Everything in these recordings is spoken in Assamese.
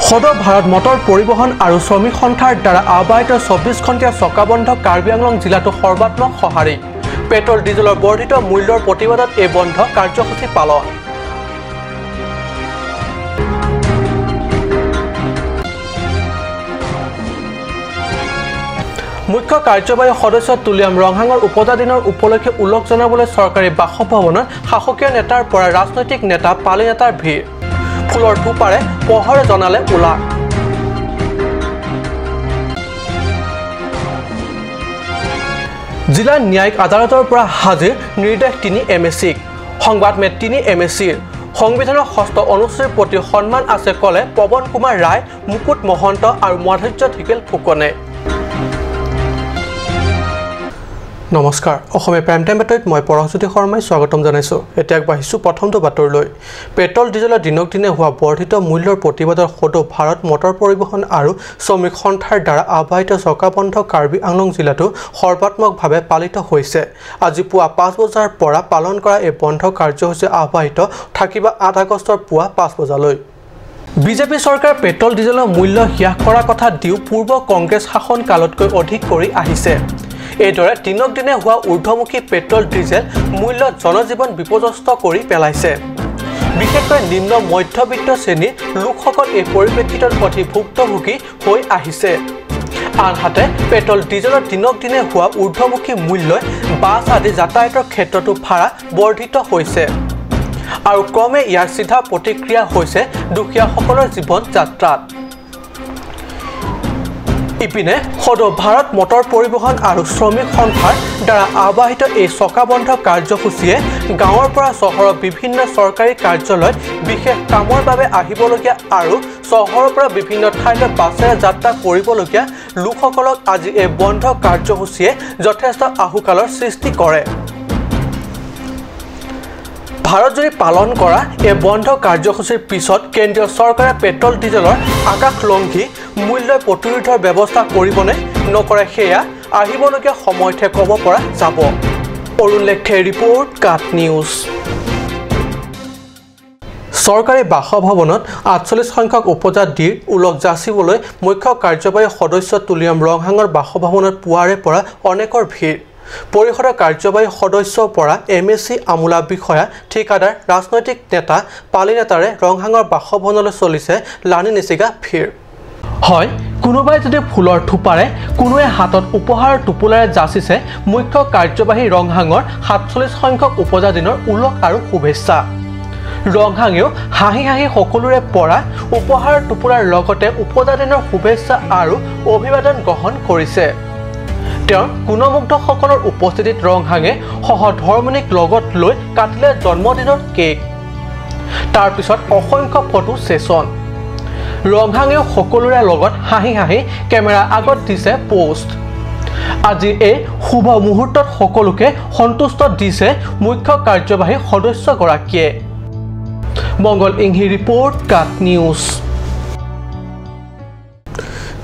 সদৌ ভাৰত মটৰ পৰিবহণ আৰু শ্ৰমিক সন্থাৰ দ্বাৰা আহ্বায়িত 24 ঘণ্টীয়া চকাবন্ধ কাৰ্বি আংলং জিলাতো সৰ্বাত্মক সঁহাৰি। পেট্ৰল ডিজেলৰ বৰ্ধিত মূল্যৰ প্ৰতিবাদত এই বন্ধ কাৰ্যসূচী পালন। মুখ্য কাৰ্যবাহী সদস্য তুলিয়াম ৰংহাঙৰ উপজা দিনৰ উপলক্ষে উলগ জনাবলৈ চৰকাৰী বাসভৱনত শাসকীয় নেতাৰ পৰা ৰাজনৈতিক নেতা পালি নেতাৰ ভিৰ। ফুলৰ থোপাৰে পোহৰে জনালে উলাহ। জিলা ন্যায়িক আদালতৰ পৰা হাজিৰ নিৰ্দেশ 3 এম এ চিক। সংবাদমেল 3 এম এ চিৰ। সংবিধানৰ ষষ্ঠ অনুসূচীৰ প্ৰতি সন্মান আছে ক'লে পৱন কুমাৰ ৰায়, মুকুট মহন্ত আৰু মাধুৰ্য ঢেকিয়াল ফুকনে। নমস্কাৰ, অসমীয়া প্ৰাইম টাইম বাতৰিত মই পৰশজ্যোতি শৰ্মাই স্বাগতম জনাইছোঁ। এতিয়া আগবাঢ়িছোঁ প্ৰথমটো বাতৰিলৈ। পেট্ৰল ডিজেলৰ দিনক দিনে হোৱা বৰ্ধিত মূল্যৰ প্ৰতিবাদত সদৌ ভাৰত মটৰ পৰিবহণ আৰু শ্ৰমিক সন্থাৰ দ্বাৰা আহ্বায়িত চকাবন্ধ কাৰ্বি আংলং জিলাতো সৰ্বাত্মকভাৱে পালিত হৈছে। আজি পুৱা 5 বজাৰ পৰা পালন কৰা এই বন্ধ কাৰ্যসূচী আহ্বায়িত থাকিব 8 আগষ্টৰ পুৱা 5 বজালৈ। বিজেপি চৰকাৰে পেট্ৰল ডিজেলৰ মূল্য হ্ৰাস কৰাৰ কথা দিও পূৰ্ব কংগ্ৰেছ শাসন কালতকৈ অধিক কৰি আহিছে। এইদৰে দিনক দিনে হোৱা ঊৰ্ধমুখী পেট্ৰল ডিজেল মূল্য জনজীৱন বিপৰ্যস্ত কৰি পেলাইছে। বিশেষকৈ নিম্ন মধ্যবিত্ত শ্ৰেণীৰ লোকসকল এই পৰিপ্ৰেক্ষিতত অতি ভুক্তভোগী হৈ আহিছে। আনহাতে পেট্ৰল ডিজেলৰ দিনক দিনে হোৱা ঊৰ্ধমুখী মূল্যই বাছ আদি যাতায়াতৰ ক্ষেত্ৰতো ভাড়া বৰ্ধিত হৈছে আৰু ক্ৰমে ইয়াৰ চিধা প্ৰতিক্ৰিয়া হৈছে দুখীয়াসকলৰ জীৱন যাত্ৰাত। ইপিনে সদৌ ভাৰত মটৰ পৰিবহণ আৰু শ্ৰমিক সন্থাৰ দ্বাৰা আহ্বায়িত এই চকাবন্ধ কাৰ্যসূচীয়ে গাঁৱৰ পৰা চহৰৰ বিভিন্ন চৰকাৰী কাৰ্যালয়ত বিশেষ কামৰ বাবে আহিবলগীয়া আৰু চহৰৰ পৰা বিভিন্ন ঠাইলৈ বাছেৰে যাত্ৰা কৰিবলগীয়া লোকসকলক আজি এই বন্ধ কাৰ্যসূচীয়ে যথেষ্ট আহুকালৰ সৃষ্টি কৰে। ভাৰতজুৰি পালন কৰা এই বন্ধ কাৰ্যসূচীৰ পিছত কেন্দ্ৰীয় চৰকাৰে পেট্ৰল ডিজেলৰ আকাশলংঘী মূল্য প্ৰতিৰোধৰ ব্যৱস্থা কৰিবনে নকৰে সেয়া আহিবলগীয়া সময়তহে ক'ব পৰা যাব। অৰুণ লেখে ৰিপৰ্ট, কাট নিউজ। চৰকাৰী বাসভৱনত 48 সংখ্যক উপজাতিৰ ওলগ যাচিবলৈ মুখ্য কাৰ্যবাহী সদস্য তুলিয়াম ৰংহাঙৰ বাসভৱনত পুৱাৰে পৰা অনেকৰ ভিৰ। পৰিষদৰ কাৰ্যবাহী সদস্যৰ পৰা এম এ চি, আমোলা বিষয়া, ঠিকাদাৰ, ৰাজনৈতিক নেতা, পালি নেতাৰে ৰংহাঙৰ বাসভৱনলৈ চলিছে লানি নিচিগা ভিৰ। হয়, কোনোবাই যদি ফুলৰ থোপাৰে, কোনোৱে হাতত উপহাৰৰ টোপোলাৰে যাচিছে মুখ্য কাৰ্যবাহী ৰংহাঙৰ 47 সংখ্যক উপজা দিনৰ ওলগ আৰু শুভেচ্ছা। ৰংহাঙেও হাঁহি হাঁহি সকলোৰে পৰা উপহাৰৰ টোপোলাৰ লগতে উপজা দিনৰ শুভেচ্ছা আৰু অভিবাদন গ্ৰহণ কৰিছে। তেওঁৰ গুণমুগ্ধসকলৰ উপস্থিতিত ৰংহাঙে সহধৰ্মিনীক লগত লৈ কাটিলে জন্মদিনৰ কেক। তাৰপিছত অসংখ্য ফটো ছেছন। ৰংহাঙেও সকলোৰে লগত হাঁহি হাঁহি কেমেৰাৰ আগত দিছে পোষ্ট। আজি এই শুভ মুহূৰ্তত সকলোকে সন্তুষ্ট দিছে মুখ্য কাৰ্যবাহী সদস্যগৰাকীয়ে। মংগল ইংহি ৰিপৰ্ট, কাট নিউজ।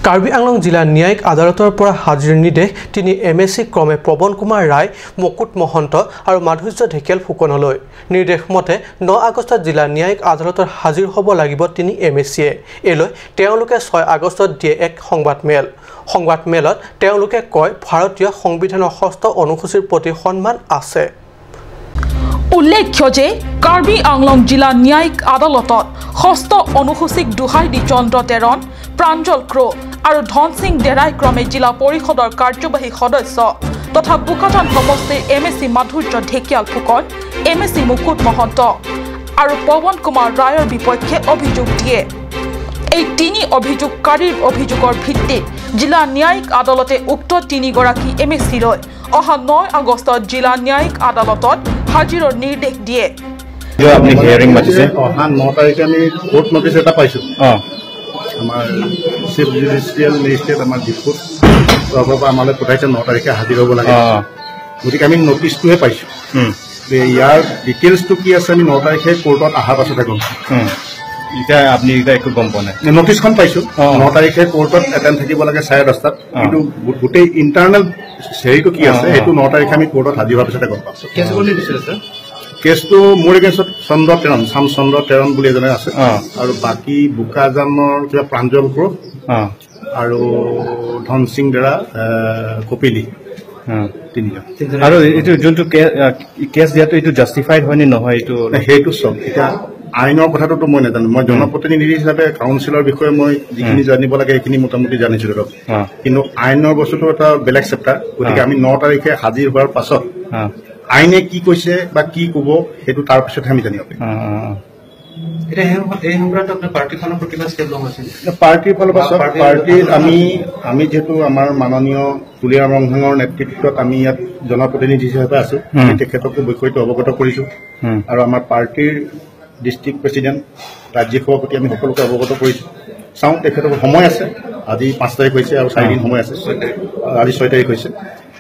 কাৰ্বি আংলং জিলা ন্যায়িক আদালতৰ পৰা হাজিৰ নিৰ্দেশ 3 এম এ চি ক্ৰমে পৱন কুমাৰ ৰায়, মুকুট মহন্ত আৰু মাধুৰ্য ঢেকিয়াল ফুকনলৈ। নিৰ্দেশ মতে 9 আগষ্টত জিলা ন্যায়িক আদালতত হাজিৰ হ'ব লাগিব 3 এম এ চিয়ে। এইলৈ তেওঁলোকে 6 আগষ্টত দিয়ে এক সংবাদমেল। সংবাদমেলত তেওঁলোকে কয়, ভাৰতীয় সংবিধানৰ ষষ্ঠ অনুসূচীৰ প্ৰতি সন্মান আছে। উল্লেখ্য যে কাৰ্বি আংলং জিলা ন্যায়িক আদালতত ষষ্ঠ অনুসূচীক দোহাই দি চন্দ্ৰ তেৰণ, প্ৰাঞ্জল ক্ৰ' আৰু ধনসিং ডেৰাই ক্ৰমে জিলা পৰিষদৰ কাৰ্যবাহী সদস্য তথা বোকাজান সমষ্টিৰ M A C Madhurya Dhekial Phukan, M A C Mukut Mahanta আৰু পৱন কুমাৰ ৰায়ৰ বিপক্ষে অভিযোগ দিয়ে। এই 3 অভিযোগকাৰীৰ অভিযোগৰ ভিত্তিত জিলা ন্যায়িক আদালতে উক্ত 3গৰাকী এম এ চিলৈ অহা 9 আগষ্টত জিলা ন্যায়িক আদালতত হাজিৰৰ নিৰ্দেশ দিয়ে। অহা 9 তাৰিখে আমি কোৰ্ট নটিচ এটা পাইছোঁ। আমাৰ চিফ জুডিচিয়েল মেজিষ্ট্ৰেট আমাৰ ডিপুত তৰফৰ পৰা আমালৈ পঠাইছে 9 তাৰিখে হাজিৰ হ'ব লাগে। গতিকে আমি নটিচটোহে পাইছোঁ। ইয়াৰ ডিটেইলছটো কি আছে আমি 9 তাৰিখে কোৰ্টত অহাৰ পাছতহে গম পাম। এতিয়া আপুনি এতিয়া একো গম পোৱা নাই? নটিচখন পাইছোঁ, 9 তাৰিখে কোৰ্টত এটেণ্ড থাকিব লাগে 10:30টাত। কিন্তু গোটেই ইণ্টাৰনেল হেৰিটো কি আছে সেইটো 9 তাৰিখে আমি কোৰ্টত হাজিৰ হোৱাৰ পিছতে গম পাম। কেছটো মোৰ এগেইনষ্টত চন্দ্ৰ তেৰণ, শ্যাম চন্দ্ৰ তেৰণ বুলি এজনে আছে, আৰু বাকী বোকাজানৰ কিবা প্ৰাঞ্জল ক্ৰ' আৰু ধনসিং ডেৰা কপিলি, তিনিজন। আৰু এইটো যোনটো কেছ দিয়াটো এইটো জাষ্টিফাইড হয় নে নহয় এইটো? সেইটো চব এতিয়া আইনৰ কথাটোতো মই নাজানো। মই জনপ্ৰতিনিধি হিচাপে কাউন্সিলৰ বিষয়ে মই যিখিনি জানিব লাগে সেইখিনি মোটামুটি জানিছো ধৰক, কিন্তু আইনৰ বস্তুটো এটা বেলেগ চেপ্টাৰ। গতিকে আমি 9 তাৰিখে হাজিৰ হোৱাৰ পাছত আইনে কি কৈছে বা কি ক'ব সেইটো তাৰ পিছতহে আমি জানিব পাৰিম। পাৰ্টীৰ ফালৰ পৰা চব পাৰ্টীত আমি যিহেতু আমাৰ মাননীয় তুলিৰাম ৰংহাঙৰ নেতৃত্বত আমি ইয়াত জনপ্ৰতিনিধি হিচাপে আছো, আমি তেখেতকো বিষয়টো অৱগত কৰিছো আৰু আমাৰ পাৰ্টীৰ ডিষ্ট্ৰিক্ট প্ৰেচিডেণ্ট, ৰাজ্যিক সভাপতি আমি সকলোকে অৱগত কৰিছো। চাওঁ তেখেতৰ সময় আছে, আজি 5 তাৰিখ হৈছে আৰু 4 দিন সময় আছে, আজি 6 তাৰিখ হৈছে,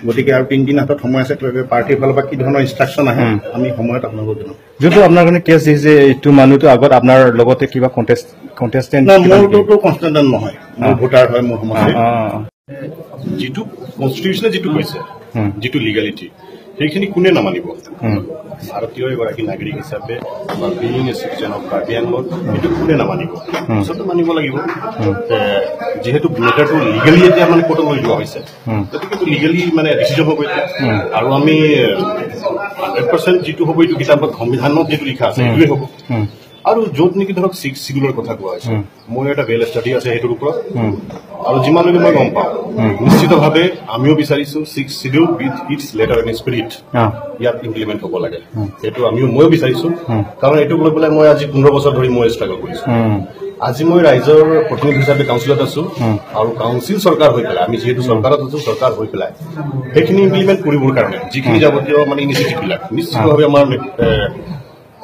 গতিকে আৰু 3 দিন হাতত সময় আছে। পাৰ্টীৰ ফালৰ পৰা কি ধৰণৰ ইনষ্ট্ৰাকশ্যন আহে আমি সময়ত আপোনালোকক জনাম। যোনটো আপোনাৰ কাৰণে কেছ দিছে এইটো মানুহটো আগত আপোনাৰ লগতে কিবা কণ্টেষ্টেণ্ট? মোৰটোতো কণ্টেষ্টেণ্ট নহয়, মোৰ ভোটাৰ হয়, মোৰ সমষ্টি। যিটো কনষ্টিটিউশ্যনে যিটো কৈছে, যিটো লিগেলিটি, সেইখিনি কোনে নামানিব? ভাৰতীয় এগৰাকী নাগৰিক হিচাপে বা being a citizen of Karbi Anglong, সেইটো কোনে নামানিব? চবে মানিব লাগিব। যিহেতু মেটাৰটো লিগেলি এতিয়া মানে কোৰ্টত লৈ যোৱা হৈছে, গতিকে লিগেলি মানে ডিচিজন হ'ব এতিয়া। আৰু আমি 100% যিটো হ'ব এইটো কিতাপত সংবিধানত যিটো লিখা আছে সেইটোৱে হ'ব। আৰু য'ত নেকি ধৰক 6 চিডিউলৰ কথা কোৱা হৈছে, মোৰ এটা ৱেল ষ্টাডি আছে সেইটোৰ ওপৰত, আৰু যিমানলৈকে মই গম পাওঁ নিশ্চিতভাৱে আমিও বিচাৰিছো 6 schedule with its letter and spirit ইয়াত ইমপ্লিমেণ্ট হ'ব লাগে। সেইটো ময়ো বিচাৰিছো, কাৰণ এইটোক লৈ পেলাই মই আজি 15 বছৰ ধৰি মই ষ্ট্ৰাগল কৰিছো। আজি মই ৰাইজৰ প্ৰতিনিধি হিচাপে কাউন্সিলত আছো আৰু কাউন্সিল চৰকাৰ হৈ পেলাই আমি যিহেতু চৰকাৰত আছো, চৰকাৰ হৈ পেলাই সেইখিনি ইমপ্লিমেণ্ট কৰিবৰ কাৰণে যিখিনি যাৱতীয় মানে ইনিচিয়েটিভবিলাক নিশ্চিতভাৱে আমাৰ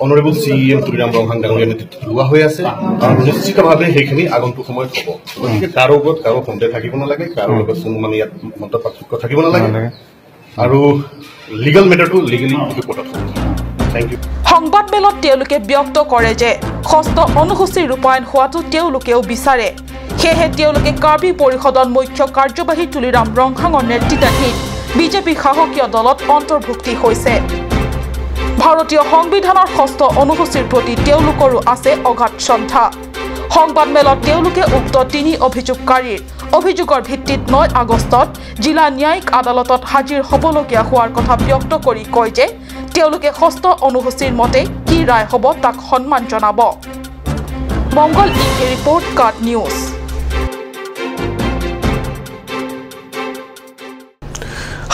অনাৰেবল CEM Tuliram Ronghang ডাঙৰীয়া নেতৃত্বত লোৱা হৈ আছে আৰু নিশ্চিতভাৱে সেইখিনি আগন্তুক সময়ত হ'ব। গতিকে কাৰো ওপৰত কাৰো সন্দেহ থাকিব নালাগে, কাৰো লগত কোনো মানে ইয়াত মত পাৰ্থক্য থাকিব নালাগে আৰু লিগেল মেটাৰটো লিগেলি কোৰ্টত হ'ব। Thank you. সংবাদমেলত তেওঁলোকে ব্যক্ত কৰে যে ষষ্ঠ অনুসূচী ৰূপায়ণ হোৱাটো তেওঁলোকেও বিচাৰে। সেয়েহে তেওঁলোকে কাৰ্বি পৰিষদৰ মুখ্য কাৰ্যবাহী তুলিৰাম ৰংহাঙৰ নেতৃত্বাধীন বিজেপি শাসকীয় দলত অন্তৰ্ভুক্তি হৈছে। ভাৰতীয় সংবিধানৰ ষষ্ঠ অনুসূচীৰ প্ৰতি তেওঁলোকৰো আছে অগাধ শ্ৰদ্ধা। সংবাদমেলত তেওঁলোকে উক্ত 3 অভিযোগকাৰীৰ অভিযোগৰ ভিত্তিত 9 আগষ্টত জিলা ন্যায়িক আদালতত হাজিৰ হ'বলগীয়া হোৱাৰ কথা ব্যক্ত কৰি কয় যে তেওঁলোকে ষষ্ঠ অনুসূচীৰ মতে কি ৰায় হ'ব তাক সন্মান জনাব। মংগল ইংকে ৰিপৰ্ট, কাট নিউজ।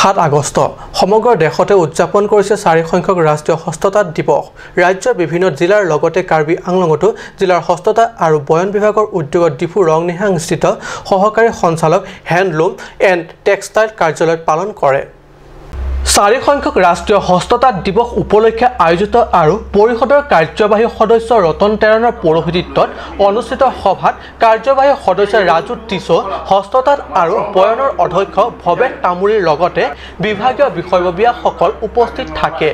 7 আগষ্ট সমগ্ৰ দেশতে উদযাপন কৰিছে 4 সংখ্যক ৰাষ্ট্ৰীয় হস্ততাঁত দিৱস। ৰাজ্যৰ বিভিন্ন জিলাৰ লগতে কাৰ্বি আংলঙতো জিলাৰ হস্ততাঁত আৰু বয়ন বিভাগৰ উদ্যোগত ডিফু ৰংনিহাংস্থিত সহকাৰী সঞ্চালক হেণ্ডলুম এণ্ড টেক্সটাইল কাৰ্যালয়ত পালন কৰে। 4 সংখ্যক ৰাষ্ট্ৰীয় হস্ততাঁত দিৱস উপলক্ষে আয়োজিত আৰু পৰিষদৰ কাৰ্যবাহী সদস্য ৰতন তেৰণৰ পৌৰোহিত্যত অনুষ্ঠিত সভাত কাৰ্যবাহী সদস্য ৰাজু টিছো, হস্ততাঁত আৰু বয়নৰ অধ্যক্ষ ভৱেশ তামুলীৰ লগতে বিভাগীয় বিষয়ববীয়াসকল উপস্থিত থাকে।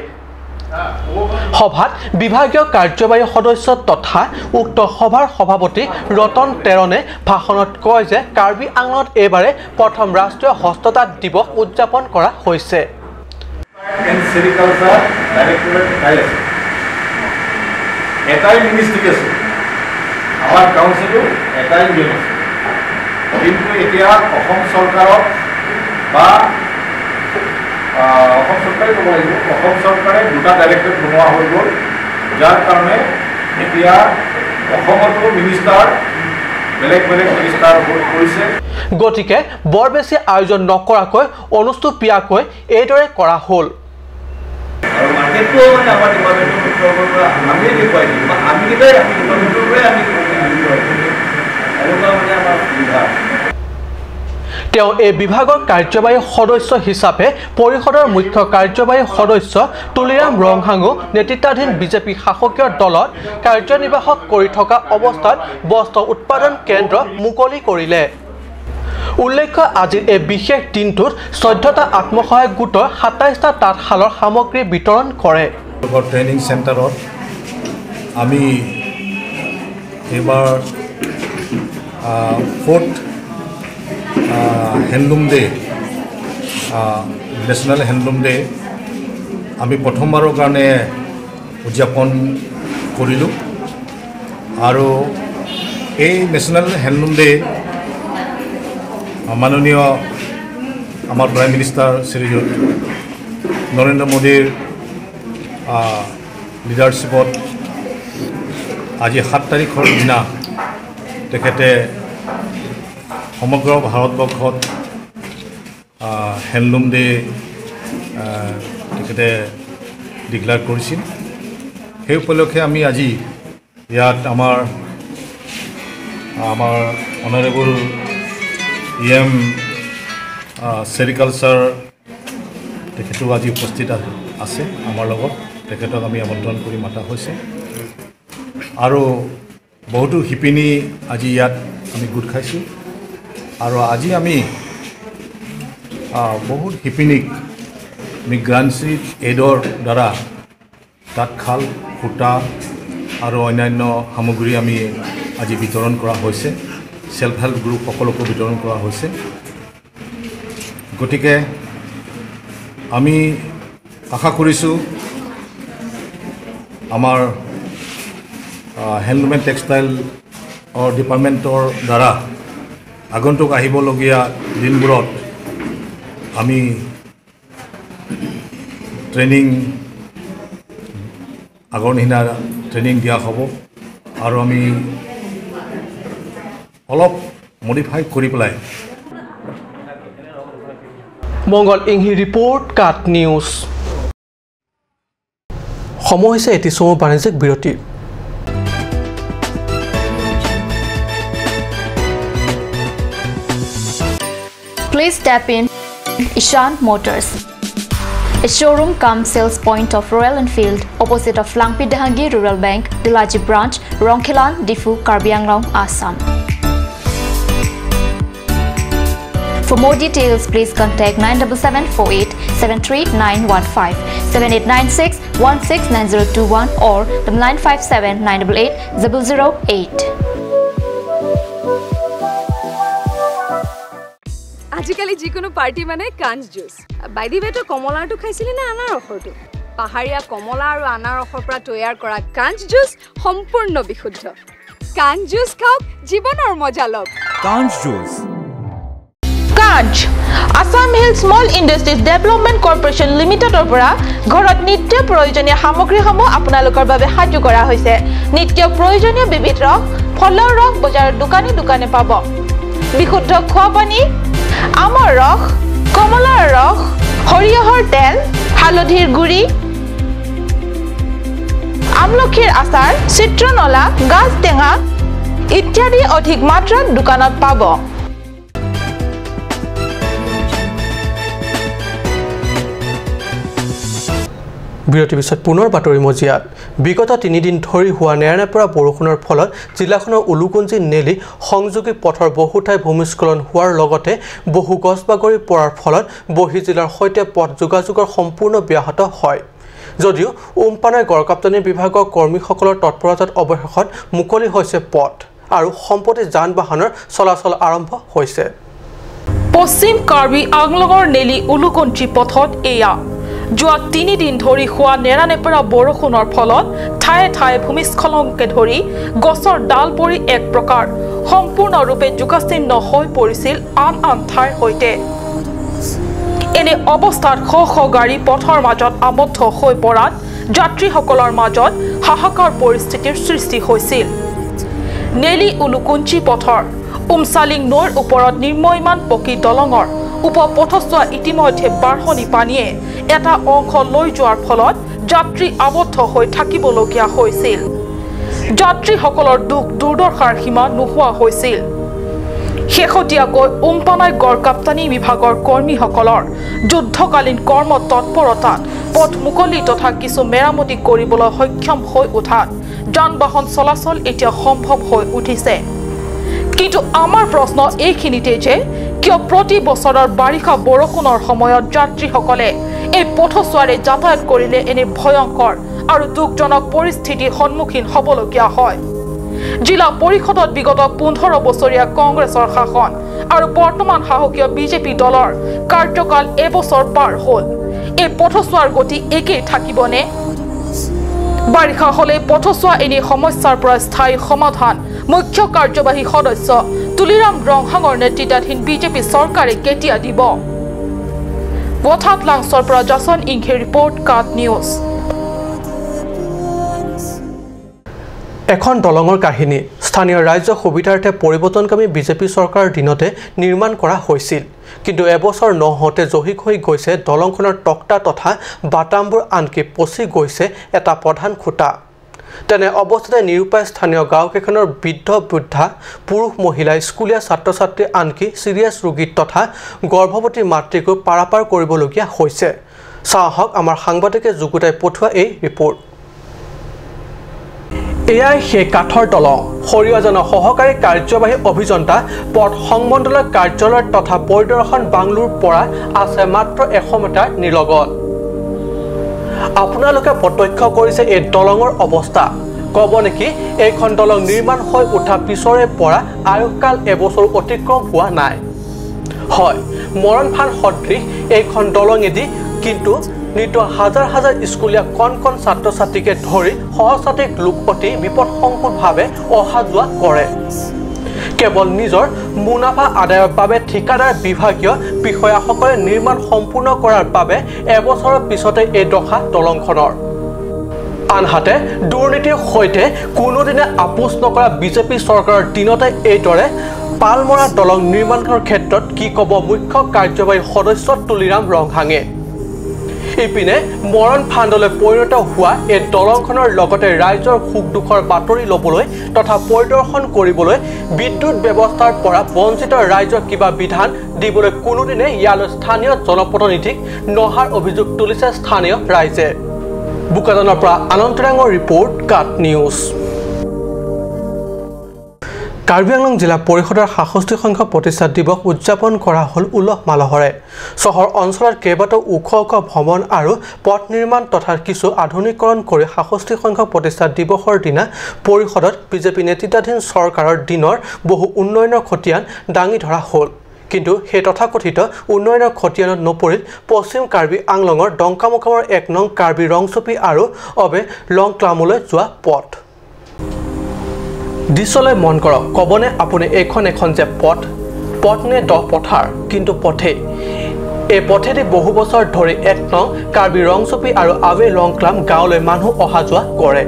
সভাত বিভাগীয় কাৰ্যবাহী সদস্য তথা উক্ত সভাৰ সভাপতি ৰতন তেৰণে ভাষণত কয় যে কাৰ্বি আংলঙত এইবাৰে প্ৰথম ৰাষ্ট্ৰীয় হস্ততাঁত দিৱস উদযাপন কৰা হৈছে। এটাই মিনিষ্ট্ৰি আছে, আমাৰ কাউন্সিলো এটাই নিয়ম আছে, কিন্তু এতিয়া অসম চৰকাৰক বা অসম চৰকাৰে ক'ব লাগিব, অসম চৰকাৰে দুটা ডাইৰেক্টৰেট বনোৱা হৈ গ'ল, যাৰ কাৰণে এতিয়া অসমতো মিনিষ্টাৰ বেলেগ বেলেগ মিনিষ্টাৰ হৈ পৰিছে। গতিকে বৰ বেছি আয়োজন নকৰাকৈ অনুষ্টুপীয়াকৈ এইদৰে কৰা হ'ল। আৰু মাৰ্কেটটোও মানে আমাৰ ডিপাৰ্টমেণ্টৰ তৰফৰ পৰা আমিয়ে দেখুৱাই দিওঁ বা আমি কেইটাই আমি ডিপাৰ্টমেণ্টৰ পৰাই আমি এনেকুৱা মানে আমাৰ সুবিধা। তেওঁ এই বিভাগৰ কাৰ্যবাহী সদস্য হিচাপে পৰিষদৰ মুখ্য কাৰ্যবাহী সদস্য তুলিৰাম ৰংহাঙো নেতৃত্বাধীন বিজেপি শাসকীয় দলত কাৰ্যনিৰ্বাহক কৰি থকা অৱস্থাত বস্ত্ৰ উৎপাদন কেন্দ্ৰ মুকলি কৰিলে। উল্লেখ্য আজিৰ এই বিশেষ দিনটোত 14টা আত্মসহায়ক গোটৰ 27টা তাঁতশালৰ সামগ্ৰী বিতৰণ কৰে। ট্ৰেইনিং চেণ্টাৰত আমি এইবাৰ 4th handloom day, national handloom day আমি প্ৰথমবাৰৰ কাৰণে উদযাপন কৰিলোঁ। আৰু এই নেশ্যনেল হেণ্ডলুম ডে মাননীয় আমাৰ প্ৰাইম মিনিষ্টাৰ শ্ৰীযুত নৰেন্দ্ৰ মোদীৰ লিডাৰশ্বিপত আজি 7 তাৰিখৰ দিনা তেখেতে সমগ্ৰ ভাৰতবৰ্ষত হেণ্ডলুম ডে তেখেতে ডিক্লেয়াৰ কৰিছিল। সেই উপলক্ষে আমি আজি ইয়াত আমাৰ আমাৰ অনাৰেবল EM sericulture তেখেতো আজি উপস্থিত আছে আমাৰ লগত, তেখেতক আমি আমন্ত্ৰণ কৰি মাতা হৈছে। আৰু বহুতো শিপিনী আজি ইয়াত আমি গোট খাইছোঁ। আৰু আজি আমি বহুত শিপিনীক আমি গ্ৰাণ্ট এইডৰ দ্বাৰা তাঁতশাল, সূতা আৰু অন্যান্য সামগ্ৰী আমি আজি বিতৰণ কৰা হৈছে। চেল্ফ হেল্প গ্ৰুপ সকলোকো বিতৰণ কৰা হৈছে। গতিকে আমি আশা কৰিছোঁ আমাৰ হেণ্ডলুম এণ্ড টেক্সটাইলৰ ডিপাৰ্টমেণ্টৰ দ্বাৰা আগন্তুক আহিবলগীয়া দিনবোৰত আমি ট্ৰেইনিং আগৰ নিচিনা ট্ৰেইনিং দিয়া হ'ব আৰু আমি অলপ মডিফাই কৰি পেলাই। মংগল ইংহি ৰিপৰ্ট, কাট নিউজ। সময় হৈছে এটি চমু বাণিজ্যিক বিৰতি। Please tap in Ishan Motors, a showroom cum sales point of Royal Enfield, opposite of Langpi Dahangi Rural Bank, Dilaji Branch, Rongkhilan, Difu, Karbi Anglong, Assam. For more details, please contact 97748 73915, 7896 169021 or 957 988 008. আজিকালি যিকোনো পাৰ্টি মানে কাঞ্চ জুচ। বাই the ৱে, তই কমলাৰটো খাইছিলি নে আনাৰসৰটো? পাহাৰীয়া কমলা আৰু আনাৰসৰ পৰা তৈয়াৰ কৰা কাঞ্চ জুচ সম্পূৰ্ণ বিশুদ্ধ। কাঞ্চ জুচ খাওক, জীৱনৰ মজা লওক। কাঞ্চ juice. Kanch Assam hill small industries development corporation লিমিটেডৰ পৰা ঘৰত নিত্য প্ৰয়োজনীয় সামগ্ৰীসমূহ আপোনালোকৰ বাবে সাজু কৰা হৈছে। নিত্য প্ৰয়োজনীয় বিবিধ ৰস, ফলৰ ৰস বজাৰৰ দোকানে দোকানে পাব। বিশুদ্ধ খোৱা পানী, আমৰ ৰস, কমলাৰ ৰস, সৰিয়হৰ তেল, হালধিৰ গুড়ি, আমলখিৰ আচাৰ, চিত্ৰনলা, গাজ টেঙা ইত্যাদি অধিক মাত্ৰাত দোকানত পাব। বিৰতিৰ পিছত পুনৰ বাতৰি মজিয়াত। বিগত তিনিদিন ধৰি হোৱা নেৰানেপেৰা বৰষুণৰ ফলত জিলাখনৰ উলুকুঞ্জি নেলি সংযোগী পথৰ বহু ঠাই ভূমিস্খলন হোৱাৰ লগতে বহু গছ বাগৰি পৰাৰ ফলত বহি জিলাৰ সৈতে পথ যোগাযোগৰ সম্পূৰ্ণ ব্যাহত হয়। যদিও উমপানাই গড়কাপ্তানি বিভাগৰ কৰ্মীসকলৰ তৎপৰতাত অৱশেষত মুকলি হৈছে পথ আৰু সম্প্ৰতি যান বাহনৰ চলাচল আৰম্ভ হৈছে। পশ্চিম কাৰ্বি আংলঙৰ নেলি উলুকুঞ্জি পথত এয়া যোৱা তিনিদিন ধৰি হোৱা নেৰানেপেৰা বৰষুণৰ ফলত ঠায়ে ঠায়ে ভূমিস্খলনকে ধৰি গছৰ ডাল পৰি এক প্ৰকাৰ সম্পূৰ্ণৰূপে জোকাচিহ্ন হৈ পৰিছিল আন আন ঠাইৰ সৈতে। এনে অৱস্থাত শ শ গাড়ী পথৰ মাজত আবদ্ধ হৈ পৰাত যাত্ৰীসকলৰ মাজত হাহাকাৰ পৰিস্থিতিৰ সৃষ্টি হৈছিল। নেলি উলুকুঞ্চি পথৰ উমচালিং নৈৰ ওপৰত নিৰ্ময়মান পকী দলঙৰ উপপথছোৱা ইতিমধ্যে বাঢ়নী পানীয়ে এটা অংশ লৈ যোৱাৰ ফলত যাত্ৰী আবদ্ধ হৈ থাকিবলগীয়া হৈছিল। যাত্ৰীসকলৰ দুখ দুৰ্দশাৰ সীমা নোহোৱা হৈছিল। শেহতীয়াকৈ উমপানাই গড়কাপ্তানি বিভাগৰ কৰ্মীসকলৰ যুদ্ধকালীন কৰ্ম তৎপৰতাত পথ মুকলি তথা কিছু মেৰামতি কৰিবলৈ সক্ষম হৈ উঠাত যান বাহন চলাচল এতিয়া সম্ভৱ হৈ উঠিছে। কিন্তু আমাৰ প্ৰশ্ন এইখিনিতে যে কিয় প্ৰতি বছৰৰ বাৰিষা বৰষুণৰ সময়ত যাত্ৰীসকলে এই পথছোৱাৰে যাতায়াত কৰিলে এনে ভয়ংকৰ আৰু দুখজনক পৰিস্থিতিৰ সন্মুখীন হ'বলগীয়া হয়। জিলা পৰিষদত বিগত 15 বছৰীয়া কংগ্ৰেছৰ শাসন আৰু বৰ্তমান শাসকীয় বিজেপি দলৰ কাৰ্যকাল এবছৰ পাৰ হ'ল। এই পথছোৱাৰ গতি একেই থাকিবনে? বাৰিষা হ'লে পথছোৱা এনে সমস্যাৰ পৰা স্থায়ী সমাধান মুখ্য কাৰ্যবাহী সদস্য তুলিৰাম ৰংহাঙৰ নেতৃত্বাধীন বিজেপি চৰকাৰে কেতিয়া দিব? বথাত লাংছৰ পৰা জাছন ইংখে ৰিপৰ্ট, কাট নিউজ। এখন দলঙৰ কাহিনী স্থানীয় ৰাইজৰ সুবিধাৰ্থে পৰিৱৰ্তনকামী বিজেপি চৰকাৰৰ দিনতে নিৰ্মাণ কৰা হৈছিল, কিন্তু এবছৰ নহওঁতে জহি হৈ গৈছে দলংখনৰ তক্তা তথা বাটামবোৰ, আনকি পচি গৈছে এটা প্ৰধান খুঁটা। তেনে অৱস্থাতে নিৰূপায় স্থানীয় গাঁওকেইখনৰ বৃদ্ধ বৃদ্ধা, পুৰুষ মহিলা, স্কুলীয়া ছাত্ৰ ছাত্ৰী, আনকি চিৰিয়াছ ৰোগী তথা গৰ্ভৱতী মাতৃকো পাৰাপাৰ কৰিবলগীয়া হৈছে। চাওঁ আহক আমাৰ সাংবাদিকে যুগুতাই পঠোৱা এই ৰিপৰ্ট। এয়াই সেই কাঠৰ দলং। সৰিয়হজনৰ সহকাৰী কাৰ্যবাহী অভিযন্তা পথ সংমণ্ডলৰ কাৰ্যালয় তথা পৰিদৰ্শন বাংলোৰ পৰা আছে মাত্ৰ 100 মিটাৰ নিলগত। আপোনালোকে প্ৰত্যক্ষ কৰিছে এই দলঙৰ অৱস্থা। ক'ব নেকি এইখন দলং নিৰ্মাণ হৈ উঠা পিছৰে পৰা আয়ুসকাল এবছৰ অতিক্ৰম হোৱা নাই। হয়, মৰণফান সদৃশ এইখন দলঙেদি কিন্তু নিত্য হাজাৰ হাজাৰ স্কুলীয়া কণ কণ ছাত্ৰ ছাত্ৰীকে ধৰি সহস্ৰাধিক লোক অতি বিপদসংকুলভাৱে অহা যোৱা কৰে। কেৱল নিজৰ মুনাফা আদায়ৰ বাবে ঠিকাদাৰ বিভাগীয় বিষয়াসকলে নিৰ্মাণ সম্পূৰ্ণ কৰাৰ বাবে এবছৰৰ পিছতে এই দশা দলংখনৰ। আনহাতে দুৰ্নীতিৰ সৈতে কোনোদিনে আপোচ নকৰা বিজেপি চৰকাৰৰ দিনতে এইদৰে পালমৰা দলং নিৰ্মাণৰ ক্ষেত্ৰত কি ক'ব মুখ্য কাৰ্যবাহী সদস্য তুলিৰাম ৰংহাঙে? ইপিনে মৰণ ফান্দলৈ পৰিণত হোৱা এই দলংখনৰ লগতে ৰাইজৰ সুখ দুখৰ বাতৰি ল'বলৈ তথা পৰিদৰ্শন কৰিবলৈ বিদ্যুৎ ব্যৱস্থাৰ পৰা বঞ্চিত ৰাইজক কিবা বিধান দিবলৈ কোনোদিনে ইয়ালৈ স্থানীয় জনপ্ৰতিনিধিক নহাৰ অভিযোগ তুলিছে স্থানীয় ৰাইজে। বোকাজানৰ পৰা আনন্তৰাঙৰ ৰিপৰ্ট, কাট নিউজ। কাৰ্বি আংলং জিলা পৰিষদৰ ৬৭ সংখ্যক প্ৰতিষ্ঠা দিৱস উদযাপন কৰা হ'ল উলহ মালহৰে। চহৰ অঞ্চলত কেইবাটাও ওখ ওখ ভৱন আৰু পথ নিৰ্মাণ তথা কিছু আধুনিকৰণ কৰি ৬৭ সংখ্যক প্ৰতিষ্ঠা দিৱসৰ দিনা পৰিষদত বিজেপি নেতৃত্বাধীন চৰকাৰৰ দিনৰ বহু উন্নয়নৰ খতিয়ান দাঙি ধৰা হ'ল। কিন্তু সেই তথাকথিত উন্নয়নৰ খতিয়ানত নপৰিল পশ্চিম কাৰ্বি আংলঙৰ ডংকামোকামৰ ১ নং কাৰ্বি ৰংচপি আৰু অবে লংক্লামলৈ যোৱা পথ। দৃশ্যলৈ মন কৰক, ক'বনে আপুনি এইখন এখন যে পথ, পথ নে দহ পথাৰ, কিন্তু পথেই। এই পথেদি বহু বছৰ ধৰি ১ নং কাৰ্বি ৰংচপি আৰু আৱে লংক্লাম গাঁৱলৈ মানুহ অহা যোৱা কৰে।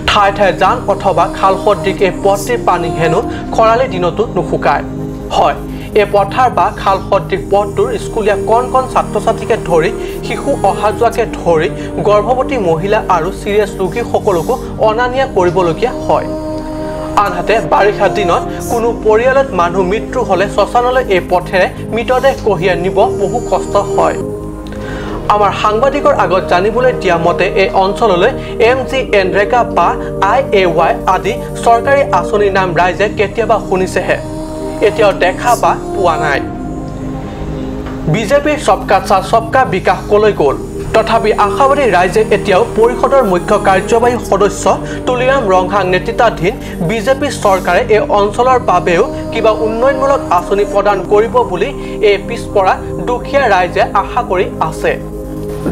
ঠায়ে ঠায়ে জান অথবা খাল সদৃশ এই পথটিৰ পানী হেনো খৰালি দিনতো নুশুকায়। হয়, এই পথাৰ বা খাল সদৃশ পথটোৰ স্কুলীয়া কণ কণ ছাত্ৰ ছাত্ৰীকে ধৰি শিশু অহা যোৱাকে ধৰি গৰ্ভৱতী মহিলা আৰু চিৰিয়াছ ৰোগীসকলকো অনা নিয়া কৰিবলগীয়া হয়। আনহাতে বাৰিষা দিনত কোনো পৰিয়ালত মানুহ মৃত্যু হ'লে শ্মশানলৈ এই পথেৰে মৃতদেহ কঢ়িয়াই নিব বহু কষ্ট হয়। আমাৰ সাংবাদিকৰ আগত জানিবলৈ দিয়া মতে এই অঞ্চললৈ এম জি এনৰেগা বা আই এ ৱাই আদি চৰকাৰী আঁচনিৰ নাম ৰাইজে কেতিয়াবা শুনিছেহে, এতিয়াও দেখা বা পোৱা নাই। বিজেপিৰ সবকা সাথ সবকা বিকাশ কলৈ গ'ল? তথাপি আশাবাদী ৰাইজে এতিয়াও পৰিষদৰ মুখ্য কাৰ্যবাহী সদস্য তুলিৰাম ৰংহাং নেতৃত্বাধীন বিজেপি চৰকাৰে এই অঞ্চলৰ বাবেও কিবা উন্নয়নমূলক আঁচনি প্ৰদান কৰিব বুলি এই পিছপৰা দুখীয়া ৰাইজে আশা কৰি আছে।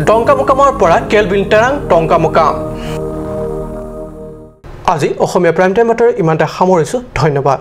ডংকামোকামৰ পৰা কেলভিন টেৰাং, ডংকামোকাম। আজি অসমীয়া প্ৰাইম টাইম বাতৰি ইমানতে সামৰিছোঁ। ধন্যবাদ।